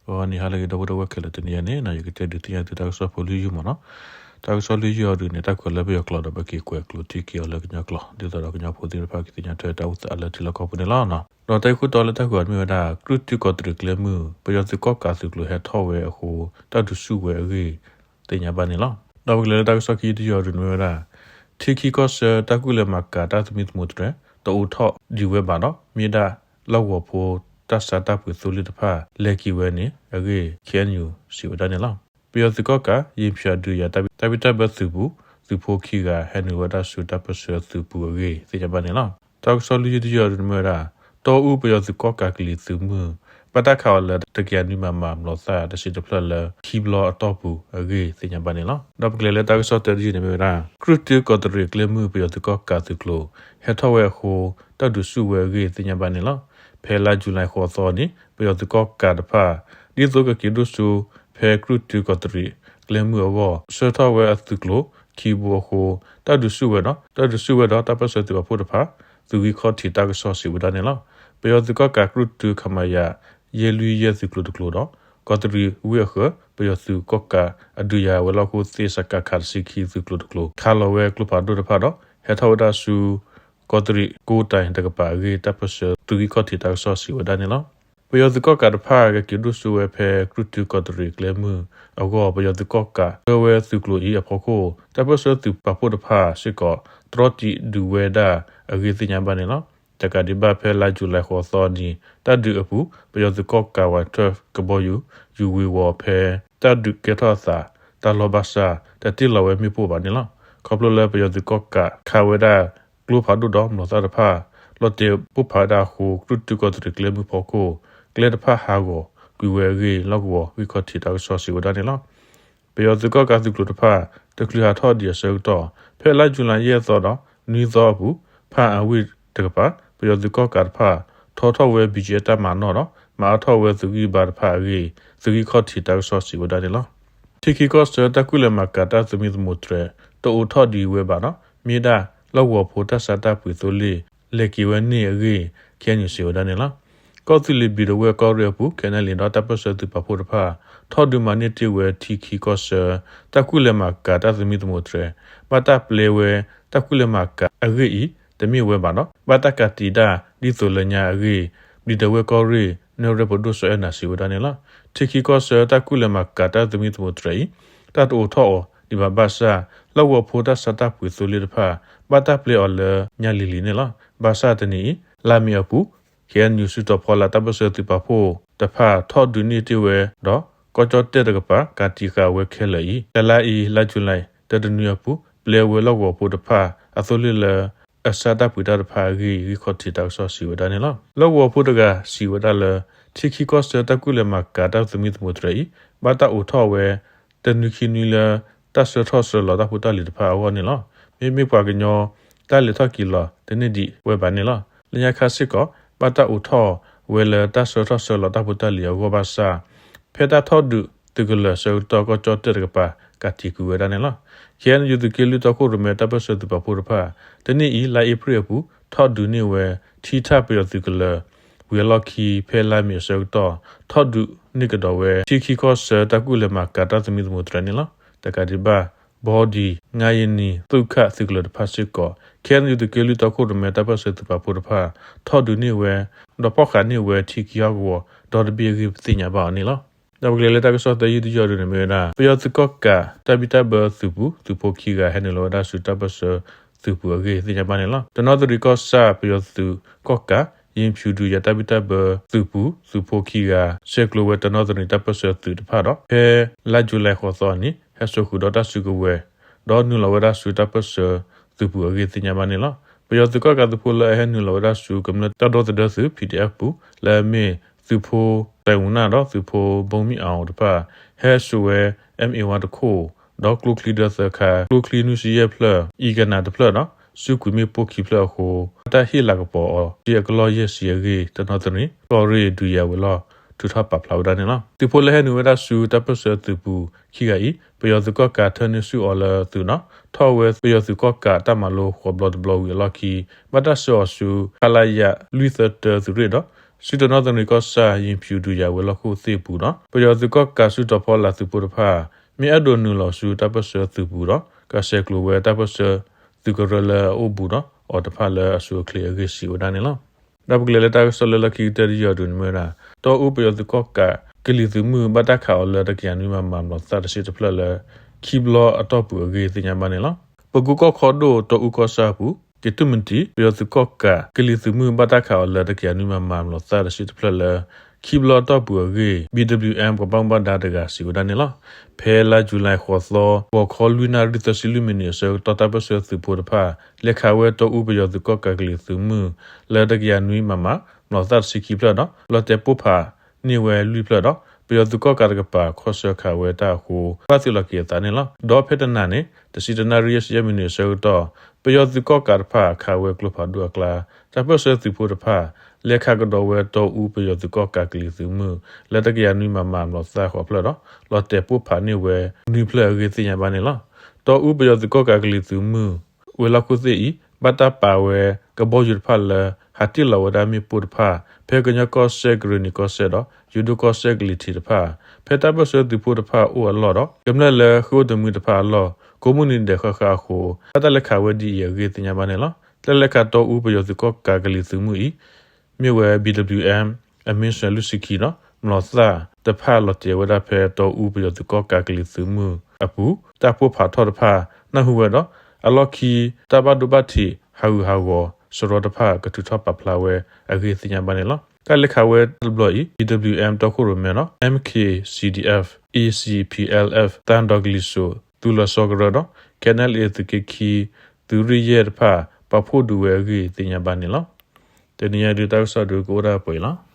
ဂီၤနံၤဟါလၢအဂ့ၤ ဒီပုၢ်ဝဲၢ်ခဲလၢာ်, တနံၤအံၤန့ၣ် ယကတဲဒုးသ့ၣ်ညါသုတၢ်ကစီၣ်ဖိလွံၢ်ယုၢ်မ့ၢ်နီၤ. တၢ်ကစီၣ်လွံၢ်ယုၢ်အံၤဒုးန့ၣ် တၢ်ကွဲးလၢပယီၤကျိာ်ဒီး ပက့ၤကွဲးကျိာ်ထံက့ၤအီၤလၢကညီကျိာ် ဒ်သိးဒီးကညီဖိသ့ၣ်တဖၣ်ကသ့ၣ်ညါထွဲတၢ်အိၣ်သးလၢထံလီၢ်ကီၢ်ပူၤန့ၣ်လီၤ. ဒီးတၢ်ဂ့ၢ်ခိၣ်တီလၢတၢ်ကွဲးအီၤမ့ၢ်ဝဲဒၣ် ကြုၢ်တုကီးတရံးကျဲမုၢ် ပယီၤသုးကီၣ်ကးသုးကျိၤဟဲထီၣ်ဝဲအဃိ တၢ်ဒုးဆူၣ်ဝဲအဂ့ၢ် သ့ၣ်ညါဘၣ်န့ၣ်လီၤ. ဒီးပကလဲၤလၢတၢ်ကစီၣ်ခံတယုၢ်အံၤဒုးန့ၣ်မ့ၢ်ဝဲဒၣ် ထံခံကီၢ်ဆၢတၢ်ကူၣ်လဲၤမၤကၤတၢ်သမံသမိးတြဲၤ တအိးထီၣ်ဒံးဝဲဘၣ်ဒီး မ့ၢ်ဒၣ်လီၢ်ကဝီၤဖိတၢ်ဆါတၢ်ပှ့ၤသိလ့ၣ်တဖၣ် လဲၤက့ၤဝဲန့ၣ်အဂ့ၢ် ခ့ၣ်အဲၣ်ယူၣ် စံးဝဲဒၣ်န့ၣ်လီၤ. ပယီၤသုးကီၣ်ကး ယ့ဖၠးဒုးယၤတၢ်ဘံၣ်တၢ်ဘၢသုးပူၤ သုးဖိခံဂၤ ဟဲနုာ်လီၤဝဲဒၣ်ဆူတၢ်ပၢၢ်ဆၢသုးပူၤအဂ့ၢ် သ့ၣ်ညါဘၣ်န့ၣ်လီၤ. တၢ်ကစီၣ်လွံၢ်ယုၢ်တယုၢ်အံၤဒုးန့ၣ်မ့ၢ်ဝဲဒၣ် တီအူပယီၤသုးကီၣ်ကးကလံၤသုးမုၢ် ဘၣ်တၢ်ခးအီၤလၢတကယၤနွံမမ မျိာ်သၣ်တဆံတဖျၢၣ်လၢခံဘျီအတီၢ်ပူၤအဂ့ၢ် သ့ၣ်ညါဘၣ်န့ၣ်လီၤ. ဒီးပကလဲၤလၢတၢ်ကစီၣ်တၢတယုၢ်န့ၣ်မ့ၢ်ဝဲဒၣ် ကြုၢ်တုကီးတရံးကျဲမုၢ် ပယီၤသုးကီၣ်ကးသုးကျိၤ ဟဲထီၣ်ဝဲအဃိ တၢ်ဒုးဆူၣ်ဝဲအဂ့ၢ် သ့ၣ်ညါဘၣ်န့ၣ်လီၤ. ဖဲလါယူၤလံဃိးသီန့ၣ် ပယီၤသုးကီၣ်ကးတဖၣ် ဒ်သိးကက့ၤဒိၣ်စိ ဖဲကြုၢ်တုကီးတရံးကျဲမုၢ်အဂီၢ် ဆှၢထီၣ်ဝဲအသုးကျိၤခံဘိအဃိ တၢ်ဒုးဆူၣ်ဝဲဒီး တၢ်ဒုးဆူၣ်ဝဲဒီးတၢ်ပၢၢ်ဆၢသုးပာ်ဖှိၣ်တဖၣ် သုးဂံၢ်ခီၣ်ထံးတၢ်ကစီၣ်စံးဝဲဒၣ်န့ၣ်လီၤ. ပယီၤသုးကီၣ်ကးကြုၢ်တု ခမရ ယဲၢ်လွံၢ်ယဲၢ်သုးကျိၤတကျိၤဒီး ကီးတရံးဝ့ၢ်အဃၢၤ ပယီၤသုးကီၣ်ကးအဒုးယၤဝဲၤလီၢ်ခိၣ်သ့ၣ် စကခ တဆံခံ သုးကျိၤတကျိၤ ခးလီၤဝဲကျိဖးဒိၣ်တဖၣ်ဒီး ဟဲထီၣ်ဝဲဒၣ်ဆူ ကီးတရံးကိးတၢ်တကပၤအဂ့ၢ် တၢ်ပၢၢ်ဆၢသုးဂံၢ်ခီၣ်ထံးတၢ်ကစီၣ်စံးဝဲဒၣ်န့ၣ်လီၤ. ပယီၤသုးကီၣ်ကးတဖၣ် ကက့ၤဒိၣ်စိဝဲဖဲကြုၢ်တုကီးတရံးကျဲမုၢ်အဂီၢ် ပယီၤသုးကီၣ်ကးဆှၢဝဲသုးကျိၤအံၤအဖီခိၣ် တၢ်ပၢၢ်ဆၢသုးပာ်ဖှိၣ်တဖၣ်စ့ၢ်ကီး တြီတံာ်ဒုးဝဲဒၣ်အဂ့ၢ်သ့ၣ်ညါဘၣ်န့ၣ်လီၤ. တကးဒံးဘၣ်ဖဲလါယူၤလံဃိးသီနံၤ တၢ်ဒုးအပူၤ ပယီၤသုးကီၣ်ကးဝးထွဲကဘီယူၤ ယူၤဝ့ၤဝီၤဖဲ တၢ်ဒုးကဲထီၣ်အသးတၢ်လီၢ်ဘၣ်ဆၣ် တတ့ၢ်လီၤဝဲမ့ၣ်ပိၢ်ဘၣ်န့ၣ်လီၤ. ခီဖျိလၢပယီၤသုးကီၣ်ကးခးဝဲဒၣ်ကျိဖးဒိၣ်ဒီးမျိာ်သၣ်တဖၣ် လီၤတဲာ်ပိၢ်ဖးဝဲဒၣ်အဃိ ကြုၢ်တုကီးတရံးကျဲမုၢ်ဖီခိၣ် ကျဲတဖၣ်ဟးဂီၤကွံာ်ဝဲအဂ့ၢ် လီၢ်ကဝီၤဂံၢ်ခီၣ်ထံးတၢ်ကစီၣ်စံးဝဲဒၣ်န့ၣ်လီၤ. ပယီၤသုးကီၣ်ကးသုးကျိၤတဖၣ် တချုးဟးထီၣ်ဒံးအဆၢကတီၢ် ဖဲလါယူၤလံယဲၢ်သီဒီးနွံသီအပူၤ ဖးအဝ့ၢ်တကပၤ ပယီၤသုးကီၣ်ကးတဖၣ် ထီထီၣ်ဝဲ ဘံၣ်ကၠဲၣ် တၢ်မၤနီၣ်ဒီး မၤအါထီၣ်ဝဲသုးဂံၢ်ဘါတဖၣ်အဂ့ၢ် သုးဂံၢ်ခီၣ်ထံးတၢ်ကစီၣ်စံးဝဲဒၣ်န့ၣ်လီၤ. ထံခံကီၢ်ဆၢတၢ်ကူၣ်လဲၤမၤကၤတၢ်သမံသမိးတြဲၤ တအိးထီၣ်ဒံးဝဲဘၣ်ဒီး မ့ၢ်ဒၣ်လီၢ်ကဝီၤဖိတၢ်ဆါတၢ်ပှ့ၤသိလ့ၣ် လဲၤက့ၤဝဲန့ၣ်အဂ့ၢ် ခ့ၣ်အဲၣ်ယူၣ် စံးဝဲဒၣ်န့ၣ်လီၤ. ကီၢ်သူလ့ၤဘံၣ်ဒဝဲၢ်ကီၢ်ရ့ၣ်အပူၤ ခ့ၣ်အဲၣ်ယူၣ် ဒီးတၢ်ပၢၢ်ဆၢသုးပာ်ဖှိၣ်တဖၣ် ထီၣ်ဒုးမၤန့ၢ်တ့ၢ်ဝဲထံခံကီၢ်ဆၢ တၢ်ကူၣ်လဲၤမၤကၤတၢ်သမံသမိးတြဲၤ ဘၣ်တၢ်ပျဲဝဲတၢ်ကူၣ်လဲၤမၤကၤအဂ့ၢ်အံၤ တမ့ၢ်ဝဲဘၣ်ဒီး ဘၣ်တၢ်ကးတံာ်ဒၣ်ဒ်သိးလၢညါအဂ့ၢ် ဘံၣ်ဒဝဲၢ်ကီၢ်ရ့ၣ် နဲၣ်ရွဲၣ်ပဒိၣ် စီၤအဲၣ်နၤ စံးဝဲဒၣ်န့ၣ်လီၤ. ထံခံကီၢ်ဆၢတၢ်ကူၣ်လဲၤမၤကၤတၢ်သမံသမိးတြဲၤအံၤ တၢ်တအိးထီၣ်အီၤဒံးဘၣ်ဘၣ်ဆၣ် လီၢ်ကဝီၤဖိတၢ်ဆါတၢ်ပှ့ၤသိလ့ၣ်တဖၣ် ဘၣ်တၢ်ပျဲအီၤလၢညါလံၤလံၤန့ၣ်လီၤ. ဘၣ်ဆၣ်တနံၤအံၤ လါမ့ၤအပူၤ ခ့ၣ်အဲၣ်ယူၣ် စုတီၤဖီလာ်တၢ်ပၢၢ်ဆၢသုးပာ်ဖှိၣ်တဖၣ် ထီၣ်ဒုးန့ၢ်တ့ၢ်ဝဲဒီး ကီၢ်ကၠီၣ်တဲၣ်တကပၤ ကးတံာ်ဃာ်ဝဲခဲလၢာ်အံၤ တလါအံၤ လါယူၤလံ တၢတနွံအပူၤ ပျဲဝဲလီၢ်ကဝီၤဖိတဖၣ် အသိလ့ၣ်လၢ အဆါတၢ်ပှ့ၤတၢ်တဖၣ်အဂ့ၢ် ဂံၢ်ခီၣ်ထံးတၢ်ကစီၣ်စံးဝဲဒၣ်န့ၣ်လီၤ. လီၢ်ကဝီၤဖိတဂၤစံးဝဲဒၣ်လၢ ထံခံကီၢ်ဆၢတၢ်ကူၣ်လဲၤမၤကၤတၢ်သမံသမိးတြဲၤအံၤ ဘၣ်တၢ်အိးထီၣ်ဝဲ တနွံခံနွံလၢ တၢ်ဆှၢထီၣ်ဆှၢလီၤတၢ်ဖိတၢ်လံၤတဖၣ်အဂီၢ်န့ၣ်လီၤ. မ့မ့ၢ်ပှၤကညီ တၢ်လဲၤထီၣ်က့ၤလီၤတန့ၢ်ဒံးဝဲဘၣ်န့ၣ်လီၤ. လၢညါခါစ့ၢ်ကီး ဘၣ်တၢ်အိးထီၣ်ဝဲလၢတၢ်ဆှၢထီၣ်ဆှၢလီၤတၢ်ဖိတၢ်လံၤအဂီၢ်ဘၣ်ဆၣ် ဖဲတၢ်ထီၣ်ဒုးသုးကလၢၤအဆၢကတီၢ် ကီၢ်ကၠီၣ်တဲၣ်တကပၤ ကးတံာ်ကွံာ်ဝဲဒၣ်န့ၣ်လီၤ. ခ့ၣ်အဲၣ်ယူၣ် သုးက့လွံၢ်တီခိၣ်ရိၣ်မဲတၢ်ပၢၢ်ဆၢသုးပာ်ဖှိၣ်တဖၣ် တနံၣ်အံၤ လါအ့ဖြ့ၣ်အပူၤ ထီၣ်ဒုးန့ၢ်ဝဲ ထံထၣ်ပယီၤသုးကလၢၤ ဝံၤအလီၢ်ခံ ဖဲလါမ့ၤအဆၢကတီၢ် ထီၣ်ဒုးန့ၢ်ကဒီးဝဲ ထံခံကီၢ်ဆၢတၢ်ကူၣ်လဲၤမၤကၤတၢ်သမံသမိးတြဲၤန့ၣ်လီၤ. တကးဒံးဘၣ် ဘီဒံ ငါယနံၤ သုးခၣ်သုးကလၢၤတဖၣ်စ့ၢ်ကီး ခ့ၣ်အဲၣ်ယူၣ် သုးက့လွံၢ်တီခိၣ်ရိၣ်မဲတၢ်ပၢၢ်ဆၢသုးပာ်ဖှိၣ်တဖၣ် ထီၣ်ဒုးန့ၢ်ဝဲ ဒီးဖီၣ်ဃာ်န့ၢ်ဝဲထံခံဟီၣ်ကဝီၤ ဒီတဘ့ၣ်အဂ့ၢ် ပသ့ၣ်ညါဘၣ်အီၤန့ၣ်လီၤ. ဒီးပကလဲၤလၢတၢ်ကစီၣ်သၢယုၢ်တယုၢ်အံၤဒုးန့ၣ်မ့ၢ်ဝဲဒၣ် ပယီၤသုးကီၣ်ကးတၢ်ဘံၣ်တၢ်ဘၢသုးပူၤ သုးဖိခံဂၤ ဟဲနုာ်လီၤဝဲဒၣ်ဆူတၢ်ပၢၢ်ဆၢသုးပူၤအဂ့ၢ် သ့ၣ်ညါဘၣ်န့ၣ်လီၤ. တနီသရံၣ်ကီၢ်ဆၣ် ပယီၤသုးကီၣ်ကး ယ့ဖၠူၣ် ဒုးယၤတၢ်ဘံၣ်တၢ်ဘၢသုးပူၤ သုးဖိခံဂၤ ဆဲးကျိးဝဲတနီသရံၣ်တၢ်ပၢၢ်ဆၢသုးတဖၣ်ဒီး ဖဲလါယူၤလံဃိးသီအနံၤ ဟဲစိာ်ဃုာ်ဒီးတၢ်စုကဝဲၤ ဒီးနုာ်လီၤဝဲဒၣ်ဆူတၢ်ပၢၢ်ဆၢသုးပူၤအဂ့ၢ် သ့ၣ်ညါဘၣ်န့ၣ်လီၤ. ပယီၤသုးကီၣ်ကးသုးဖိလၢအဟဲနုာ်လီၤဝဲဒၣ်ဆူ ကမျၢၢ်တၢ်ဒီသဒၢသုး ပီၣ်ဒံၣ်အဲၣ်ပူၤ လၢအမ့ၢ်သုးဖိ စဲးဝူၤနၣ် ဒီးသုးဖိ ဘိမံၣ်အၣ်တဖၣ် ဟဲစိာ်ဝဲ အၣ်အ့ဝါတခိၣ် ဒီးကျိချံဒၢသၢခါ ကျိချံနွံဆံယဲၢ်ဖျၢၣ် အံၤကနၣ်တဖျၢၣ်ဒီး စုကွံာ်မ့ၣ်ပိၢ်ခံဖျၢၣ်အဃိ ဘၣ်တၢ်ဟ့ၣ်လၤကပီၤအီၤ စ့အကလီၢ်ယဲၢ်ဆံအဂ့ၢ် တနီသရံၣ်ကီၢ်ရ့ၣ် ဒုးယၤဝဲၤလီၢ် ထုးထီၣ်ပာ်ဖျါဝဲဒၣ်န့ၣ်လီၤ. သုးဖိလၢဟဲနုာ်ဝဲဒၣ်ဆူတၢ်ပၢၢ်ဆၢသုးပူၤခံဂၤအံၤ ပယီၤသုးကီၣ်ကးထၢနုာ်ဆူၣ်အီၤလၢသုးဒီး ထီၣ်ဝဲပယီၤသုးကီၣ်ကးတၢ်မၤလိဃိးဘျီတဘျီဝံၤအလီၢ်ခံ ဘၣ်တၢ်ဆှၢအီၤဆူ ခလရ လွံၢ်သၢတၢ သုးရ့ၣ်ဒီး ဆူတနီသရံၣ်ကီၢ်ဆၣ် ယ့ၣ်ဖၠူၣ်ဒုးယၤဝဲၤလီၢ်ခိၣ်သ့ၣ်အပူၤဒီး ပယီၤသုးကီၣ်ကးစုတီၤဖီလာ်သုးဖိတဖၣ် မ့ၢ်အဲၣ်ဒိးနုာ်လီၤဆူတၢ်ပၢၢ်ဆၢသုးပူၤဒီး ကးဆဲးကျိးဝဲတၢ်ပၢၢ်ဆၢသုးကရၢလၢအအိၣ်ဘူးဒီးအီၤတဖၣ်လၢအဆိအချ့အဂ့ၢ် စံးဝဲဒၣ်န့ၣ်လီၤ. ဒီးပကလဲၤလၢတၢ်ကစီၣ်လၢလီၢ်ခံကတၢၢ်တယုၢ်အံၤဒုန့ၣ်မ့ၢ်ဝဲဒၣ် တီအူပယီၤသုးကီၣ်ကးကလံၤသုးမုၢ် ဘၣ်တၢ်ခးအီၤလၢတကယၤနွံမမ မျိာ်သၣ်တဆံတဖျၢၣ်လၢ ခံဘျီအတီၢ်ပူၤအဂ့ၢ်သ့ၣ်ညါဘၣ်န့ၣ်လီၤ. ပကူကီၢ်ခီဒိၣ်တီအူကီၢ်ဆၣ်အပူၤ က့ၤတုၢ်မတံၤ ပယီၤသုးကီၣ်ကးကလံၤသုးမုၢ် ဘၣ်တၢ်ခးအီၤလၢတကယၤနွံမမ မျိာ်သၣ်တဆံတဖျၢၣ်လၢ ခံဘျီအတီၢ်ပူၤအဂ့ၢ် ဘံၣ်ဒဘလျူၣ်အၣ် ပှၤဘၣ်မူဘၣ်ဒါတဂၤ စံးဝဲဒၣ်န့ၣ်လီၤ. ဖဲလါယူၤလံဃိးသီ ဂီၤခီလွံၢ်နၣ်ရံၣ်သၢဆံလွံၢ်မံးနံးအဆၢကတီၢ် တၢ်ပၢၢ်ဆၢသုးဖိတဖၣ် လဲၤခးဝဲတီအူပယီၤသုးကီၣ်ကးကလံၤသုးမုၢ် လၢတကယၤနွံမမ မျိာ်သၣ်တဆံခံဖျၢၣ်ဒီး လီၤတဲာ်ပိၢ်ဖးန့ၢ်ဝဲလွံၢ်ဖျၢၣ်ဒီး ပယီၤသုးကီၣ်ကးတကပၤခီဆၢခးဝဲတၢ်အဃိ ဘၣ်သုးလီၤက့ၤအသးန့ၣ်လီၤ. ဒီးဖဲတနၤန့ၣ် တဆံတၢနၣ်ရံၣ်ယဲၢ်ဆံယဲၢ်မံးနံးအဆၢကတီၢ် ပယီၤသုးကီၣ်ကးတဖၣ်ခးဝဲကျိဖးဒိၣ်အကျါ တၢ်ပၢၢ်ဆၢသုးဖိတဖၣ် လဲၤခးကဒီးဝဲတီအူပယီၤသုးကီၣ်ကးကလံၤသုးမုၢ် လၢတကယၤနွံမမ မျိာ်သၣ်ဃိးဖျၢၣ်ဒီး လီၤတဲာ်ပိၢ်ဖးန့ၢ်ဝဲနွံဖျၢၣ်အဂ့ၢ်သ့ၣ်ညါဘၣ်န့ၣ်လီၤ. တီအူပယီၤသုးကီၣ်ကးကလံၤသုးမုၢ် ဝဲၤလီၢ်ခိၣ်သ့ၣ်အံၤ ဘၣ်တၢ်ပာ်ဝဲကဘီယူၤတဖၣ်လၢ ဟးတ့ၢ်လီၤဝဲဒၣ်မ့ၣ်ပိၢ်တဖၣ် ဖဲကညီကီၢ်စဲၣ် ကရ့ၣ်နံၤကီၢ်စဲၣ်ဒီး ယိၤဒိၣ်ကီၢ်စဲၣ်ကလံၤထံးတဖၣ် ဖဲတၢ်ပၢၢ်ဆၢသုးဖိတဖၣ်အိၣ်အလီၢ်ဒီး ကမျၢၢ်လၢဃ့အိၣ်တမှံတဖၣ်အလီၢ် ကိးမုၢ်နံၤဒဲးဃၣ်ဃၣ်အဃိ ဘၣ်တၢ်လဲၤခးဝဲဒ်အံၤအဂ့ၢ်သ့ၣ်ညါဘၣ်န့ၣ်လီၤ. တၢ်လဲၤခးတီအူပယီၤသုးကီၣ်ကးကလံၤသုးမုၢ်အံၤ မ့ၢ်ဝဲ ဘံၣ်ဒဘလျူၣ်အၣ် အမ့ၢ်ဆှဲလွံၢ်ဆံခံဒီး မျိာ်သၣ်တဖၣ်လီၤတဲာ်ဝဲဒၣ်ဖဲတီအူပယီၤသုးကီၣ်ကးကလံၤသုးမုၢ်အပူၤ တၢ်ပိၢ်ဖးထီၣ်တဖၣ်နၢ်ဟူဝဲဒီး အလီၢ်ခံ တၢ်ဘၣ်ဒိဘၣ်ထံးဟးဂူာ်ဟးဂီၤစရီတဖၣ် ကထုးထီၣ်ပာ်ဖျါဝဲအဂ့ၢ်သ့ၣ်ညါဘၣ်န့ၣ်လီၤ. တၢ်လဲၤခးဝဲတဘျီအံၤ ဘံၣ်ဒဘလျူၣ်အၣ် တီခိၣ်ရိၣ်မဲဒီး အမ်ၣ်ခ့ၣ် CDF, ACPLF သၣ်ဒီကလံၤစိး သုးလီၤဆီကရၢဒီး ခဲနလ်အ့ သုးက့ခံ သုးရ့ၣ်ယဲၢ်တဖၣ် ပာ်ဖှိၣ်ဒုးဝဲအဂ့ၢ်သ့ၣ်ညါဘၣ်န့ၣ်လီၤ. တနံၤအံၤဒုးတၢ်ကစီၣ်ဒုးကအိၣ်ဒၣ်ပှဲၤအံၤလီၤ.